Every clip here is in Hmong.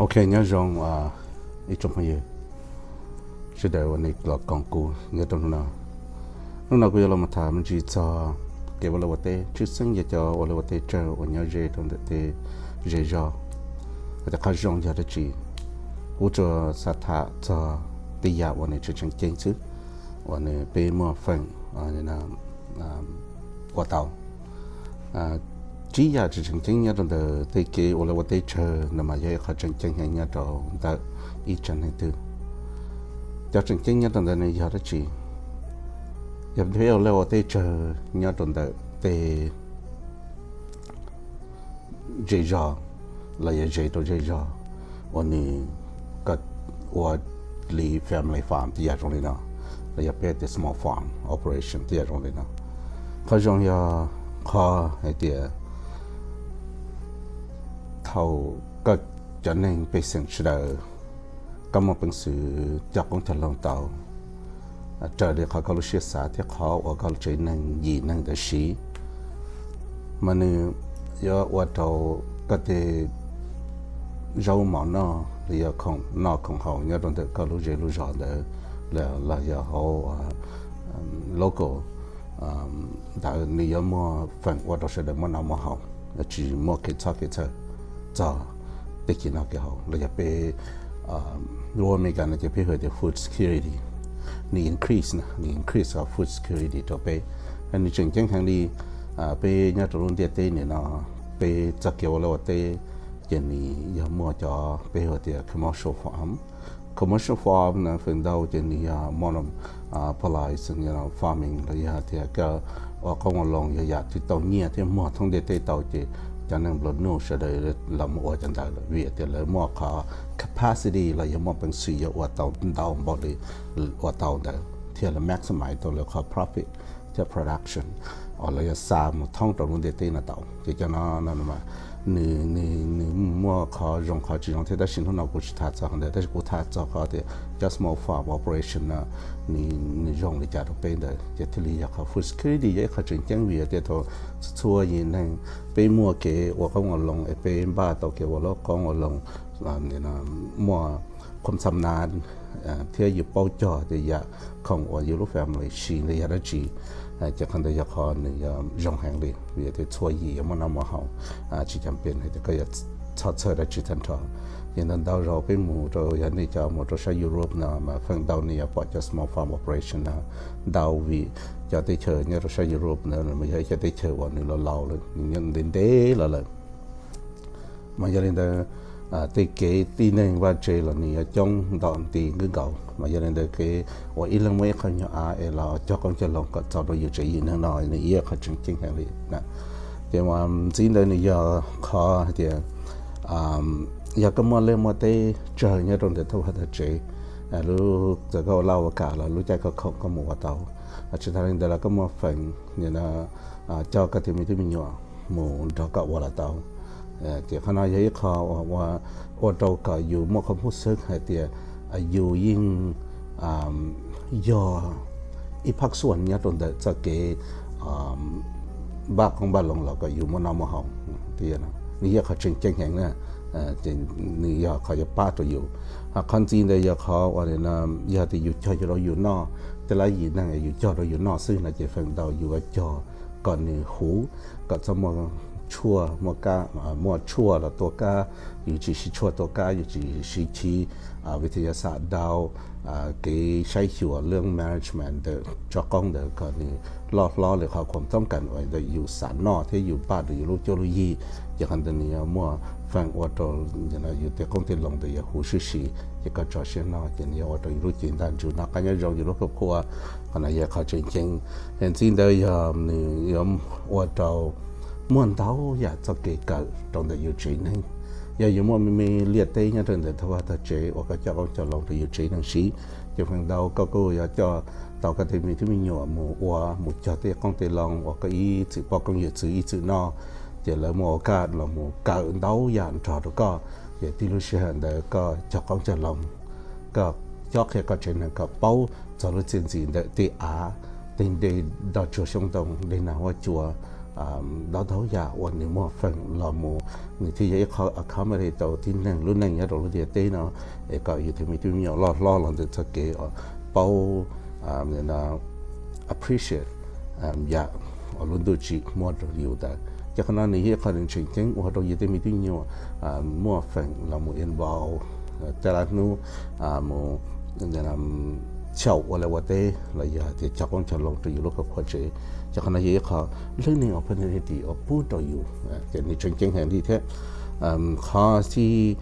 Ok, nyob zoo ib tsoom phooj ywg sawv daws uas nej los koom kuv nyob rau hnub no. Hnub no kuv yuav los tham me ntsis txog kev ua liaj ua teb, tshwj xeeb yog cov ua liaj ua teb tsawg uas nyob ze rau ntawm tej zej zog. Hais tias qhov zoo yog dab tsi, kuv tsuas xav tham txog tej yam uas nws tseem tseem ceeb xwb, uas nws peb muaj feem ua tau. Tsib yam tseem tseem ceeb nyob rau ntawm tej kev ua liaj ua teb tsawg no mas yog ib qho tseem ceeb heev nyob rau ntawm ib tsev neeg twg. Cov tseem ceeb nyob rau ntawd nws yog dab tsi? Yog peb ua liaj ua teb tsawg nyob rau ntawm tej zej zog los yog ze rau zej zog uas nws, koj ua li family farm tej yam zoo li no, los yog peb tias small farm operation tej yam zoo li no. Qhov zoo yog qhov hais tias thaum koj, cov neeg pej xeem sawv daws, koj muaj peev xwm coj qoob coj loo tau raws li qhov koj lub siab xav thiab qhov uas koj tsev neeg yim neeg ntawd siv, mas nws yuav ua rau koj tej zaub mov noj los yog khoom noj khoom haus nyob rau ntawm koj lub zej lub zog ntawd los yog hauv local ntawd nws yuav muaj feem ua rau sawv daws muaj noj muaj haus, tsis muaj kev txhob kev txhawj txog tej kev noj kev haus los yog peb, lub Amelikas no ces peb hu tias food security. Nws increase, nws increase food security rau peb. Nws tseem ceeb heev li, peb nyob rau lub ntiaj teb nim no, peb txoj kev ua liaj ua teb ces nws yog muaj cov peb hu tias commercial farm. Commercial farm no feem ntau ces nws yog monopolized farming los yog tias koj ua qoob ua loo yog yam twg tau nyiaj thiab muag thoob ntiaj teb tau ces cov neeg nplua nuj sawv daws los mus ua cov ntawd lawm vim tias lawv muaj qhov capacity los yog muaj peev xwm yuav ua tau ntau npaum li ua tau ntawd thiab lawv maximize tau lawv qhov profit thiab production uas lawv yuav xa mus thoob rau lub ntiaj teb no tau. Ces cov no nws, nws muaj qhov zoo qhov tsis zoo thiab, tab sis hnub no kuv tsis tham txog qhov ntawd, tab sis kuv tham txog qhov tias cov small farm operation no nws zoo li cas rau peb ntawd. Ces thiaj li yog qhov food security yog ib qho tseem ceeb vim tias thaum txhua yim neeg peb muaj kev ua qoob ua loo es peb npaj tau kev ua lub qoob ua loo muaj khom xam na thiab yus paub cog tias yam khoom uas yus lub family siv ntawd yog dab tsi, ces qhov ntawd yog qhov nws yog zoo heev li vim tias txhua yim yuav muaj noj muaj haus, tsis cam pem hais tias koj yuav txhob txhawj dab tsi tag nrho. Ces ntau ntau zaus peb mus rau, yog nej cov mus rau sab Europe no mas feem ntau nej yuav pom cov small farm operation no ntau vim cov teb chaws nyob rau sab Europe ntawd mas yog ib cov teb chaws uas nws laus laus lawm, nws nyob ntev ntev los lawm. Mas yog li ntawd, tej kev tib neeg vaj tse los nws yuav coob ntom nti nkaus, mas yog li ntawd kev uas ib leeg muaj ib qho nyuag av es los cog qoob cog loo kom txaus rau yus tsev yim neeg no nws yog qhov tseem ceeb heev li. Ces mas ntxiv ntawd nws yog qhov hais tias yog koj muaj liaj muaj teb tsawg nyob rau ntawm thaj vaj thaj tsev, lub, txawm koj ua laj ua kam los lub caij koj khoom koj mus ua tau. Tsis tas li ntawd los koj muaj feem coj koj tus me tub me nyuam mus nrog koj ua los tau. Ces qhov no yog ib qho ua rau kom yus muaj qhov phooj xwb hais tias yus yeej yog ib phab xuam nyob rau ntawm txoj kev npaj qoob npaj loo los kom yus muaj noj muaj haus. Nws yog qhov tseem ceeb heev na, ces nws yog qhov yuav pab rau yus. Qhov ntxiv ntawd yog qhov uas yog tias yus cog yus rau yus noj, tej lab yim neeg yus cog rau yus noj xwb no ces feem ntau yus yuav cog kom nws huv, kom txhob muaj tshuaj, muaj kab, muaj tshuaj los tua kab, yus tsis siv tshuaj tua kab, yus tsis siv chiv vij thas yas xas dau, kev saib xyuas lub management ntawm tsob qoob ntawd kom nws loj hlob li qhov khuam thoob kas uas ntawm yus xav noj thiab yus npaj rau yus lub cuab lub yig. Ces qhov ntawd nws yuav muaj feem ua rau yus tej qoob tej loo ntawd yuav huv sib si, ces koj tso siab noj ces nws yuav ua rau yus lub cev ntaj ntsug noj qab nyob zoo, yus lub khuab qhuab. Qhov no yog qhov tseem ceeb. Ntxiv ntawd yog nws yuav ua rau muaj ntau yam txoj kev kawm rau ntawm yus tsev neeg. Yog yus muaj me me liaj teb nyob rau ntawm thaj vaj thaj tsev uas koj coj qoob coj loo rau yus tsev neeg siv, ces feem ntau koj kuj yuav coj tau koj tej me tub me nyuam mus ua, mus cog tej qoob tej loo uas koj ib txwm poj koob yawm txwv ib txwm noj, ces lawv muaj ua kaj los mus kawm ntau yam nrog rau koj. Ces tib lub sij hawm ntawd koj cog qoob cog loo, koj cob qhia koj tsev neeg kom paub txog lub txiaj ntsig ntawm tej av, tej dej, dej tsuag xyoob ntoo, dej nag huab cua, ntau ntau yam uas nws muaj feem los mus, nws thiaj yog ib qho accommodate tau tib neeg lub neej nyob rau lub ntiaj teb no, es kom yus tej me tub me nyuam loj hlob los ntawm txoj kev uas paub appreciate yam uas lub ntuj tsim muaj rau yus ntawd. Ces qhov no nws yog ib qho nws tseem ceeb ua rau yus tej me tub me nyuam muaj feem los mus involve tej lab hnub mus xyaum ua liaj ua teb los yog hais tias cog qoob cog loo rau yus lub khuab qhuab tsev. Ces qhov no yog ib qho learning opportunity uas pub rau yus, ces nws tseem ceeb heev li thiab. Qhov thib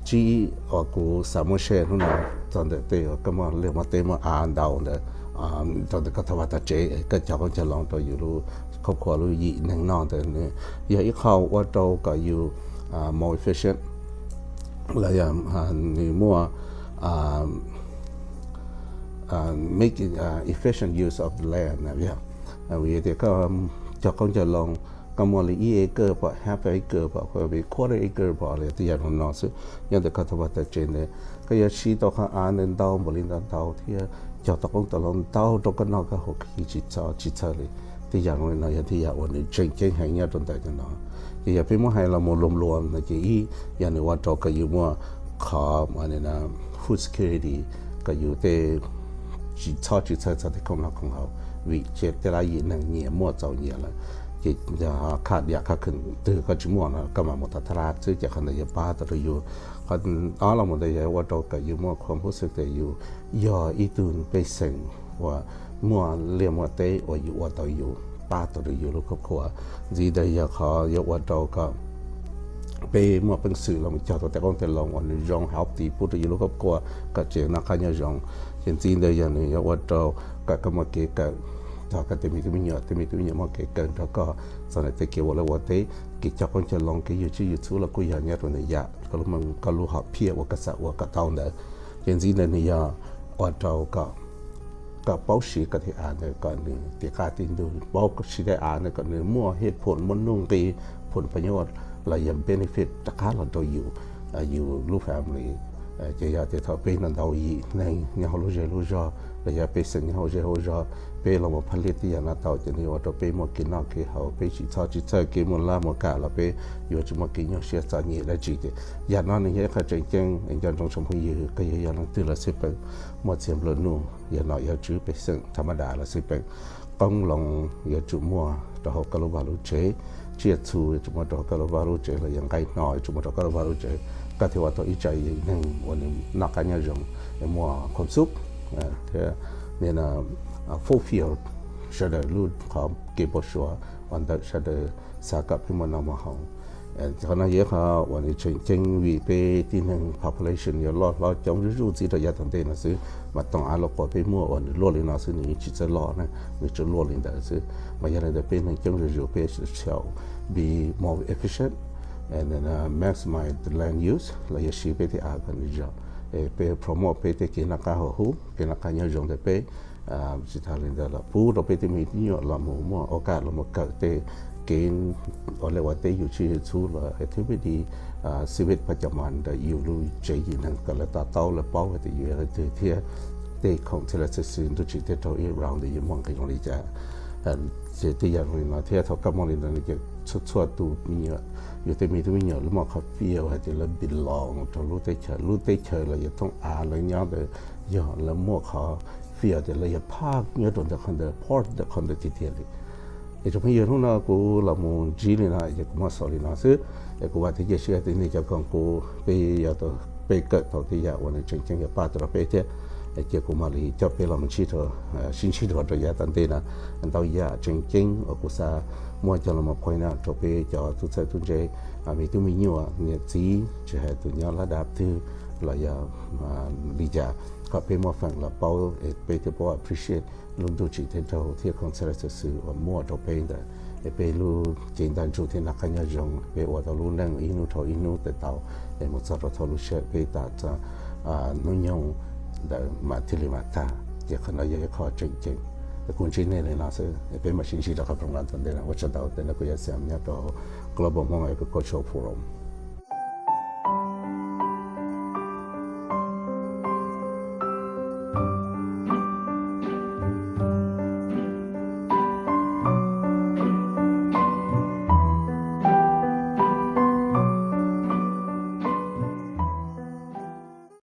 tsib uas kuv xav muab share hnub no txog ntawm tej uas koj muaj liaj muaj teb muaj av ntau ntawd rau ntawm koj tau vaj tau tsev, koj cog qoob cog loo rau yus lub khuab qhuab lub yim neeg noj ntawd, nws yog ib qho ua rau kom yus more efficient los yog nws muaj make efficient use of the land. Vim tias koj cog qoob cog loo, koj muaj li ib acre pom, half acre pom, quarter acre pom, li tej yam no xwb nyob ntawm koj tau vaj tau tsev ntawd, koj yuav siv tau qhov av ntawd ntau npaum li ntau ntau thiab cog tau qoob tau loo ntau rau koj noj koj haus koj yeej tsis txhawj tsis txhawj li. Tej yam no yog tej yam uas nws tseem ceeb heev nyob rau ntawm no. Ces yog peb muab hais los mus luam luam no ces ib, yog nws ua rau kom yus muaj qhov food security, kom yus tej tsis txhob tsis txhawj txog tej khoom noj khoom haus, vim tej lab yim neeg nyias muaj txaus nyias lawm. Ces khaj diam khaj khwm twg koj tsis muaj no koj mam mus thov thab laj xwb, ces qhov ntawd yuav pab tau rau yus. Qhov ob los mus ntawd yog ua rau kom yus muaj khuam hub xwb tias yus yog ib tug pej xeem uas muaj liaj muaj teb uas yus ua tau yus pab tau rau yus lub khuab qhuab. Ntxiv ntawd yog qhov yuav ua rau kom peb muaj peev xwm los mus cog tau tej qoob tej loo uas nws zoo healthy pub rau yus lub khuab qhuab kom tseem noj qab nyob zoo. Ces ntxiv ntawd yog nws yuav ua rau kom koj muaj kev kawm, txog koj tej me tub me nyuam, tej me tub me nyuam muaj kev kawm nrog koj txog ntawm tej kev ua liaj ua teb, kev cog qoob cog loo, kev yug tsiaj yug txhu los kuj yog nyob rau ntawm yam koj lub hom phiaj uas koj xav ua kom tau ntawd. Ces ntxiv ntawd nws yog ua rau kom koj paub siv koj tej av ntawd kom nws tiv qab tiv ntug, paub siv tej av ntawd kom nws muaj hej phoom, muaj nuj nqi, phoom pab nyob los yog benefit rov qab los rau yus, yus lub family. Ces yog tias thaum peb ntau ntau yim neeg nyob hauv lub zej lub zog los yog pej xeem nyob hauv zej hauv zog, peb los mus phaj liaj tej yam no tau ces nws yuav ua rau peb muaj kev noj kev haus, peb tsis txhob tsis txhawj kev muaj laj muaj kam los peb yuav tsis muaj kev nyuaj siab txom nyem dab tsi. Ces yam no nws yog ib qho tseem ceeb es nco ntsoov tsoom phooj ywg, koj yuav yog leej twg los xij peem, muaj txiag nplua nuj, yog nom yog tswv, pej xeem tham ma das los xij peem, qoob loo yuav tsum muaj rau hauv koj lub vaj lub tsev, tsiaj txhu yuav tsum muaj rau hauv koj lub vaj lub tsev los yog nqaij hno yuav tsum muaj rau koj lub vaj lub tsev, koj thiaj ua tau ib tsav yim neeg uas nws noj qab nyob zoo, muaj khuam xub thiab fulfill sawv daws lub qhov kev npau suav uas ntawm sawv daws xav kom peb muaj noj muaj haus. Qhov no yog ib qho uas nws tseem ceeb vim peb tib neeg population yuav loj hlob coob zuj zus ntxiv rau yav tom ntej no xwb, mas tooj av lub quas peb muaj uas nws luaj li no xwb nws yeej tsis txawj loj na, nws tsuas luaj li ntawd xwb. Mas yog li ntawd peb neeg coob zuj zus peb should be more efficient and then maximize the land use los yog siv peb tej av kom nws zoo, peb promote peb tej kev noj qab haus huv, kev noj qab nyob zoo ntawm peb. Tsis tas li ntawd los pub rau peb tej me nyuam los mus muaj o kaj los mus kawm tej kev ua liaj ua teb, yug tsiaj yug txhu los activity civic pab cov mas ntawm yus lub tsev yim neeg kom lawv to taub lawv paub hais tias yus yog leej twg thiab tej khoom txhia li txhia xwm ntuj tsim tej rau ib round ntawd yus muaj nqi zoo li cas. Ces tej yam zoo li no thiab thaum koj muaj li ntawd ces txhua txhua tus me nyuam, yus tej me tub me nyuam lawv muaj qhov feel hais tias lawv belong rau lub teb chaws, lub teb chaws los yog thooj av lawv nyob ntawd yog lawv muaj qhov feel tias lawv yog part nyob rau ntawm qhov ntawd, part ntawm qhov ntawd tiag tiag li. Es tsoom phooj ywg, hnub no kuv los mus ntsib li no ces kuv muab xaus li no xwb. Es kuv vam thiab cia siab tias nej cov koom kuv peb yuav tau, peb kawm tau tej yam uas nws tseem ceeb yuav pab tau rau peb thiab. Cia kuv mam li coj peb los mus ntsib, sib ntsib dua rau yav tom ntej no. Ntau yam tseem ceeb uas kuv xav muab coj los mus point out rau peb cov tub txawj tub ntse, me tub me nyuam, niam txiv, tsis hais tus nyob lab dab twg los yog li cas, kom peb muaj feem los paub es peb thiaj paub appreciate lub ntuj tsim tej rau thiab khoom txhia li txhia xwm uas muaj rau peb ntawd. Es peb lub cev ntaj ntsug thiaj noj qab nyob zoo, peb ua tau lub neej ib hnub dhau ib hnub tawm tau, es mus txog rau thaum lub sij hawm peb tas hnub nyoog ntawd mas thiaj li mam tag. Ces qhov no yog ib qho tseem ceeb. Es kuv ntsib nej li no xwb, es peb mam sib ntsib rau qhov program tom ntej no. Ua tsaug ntau, ntawm no kuv yog Sam nyob rau Global Hmong Agricultural Forum.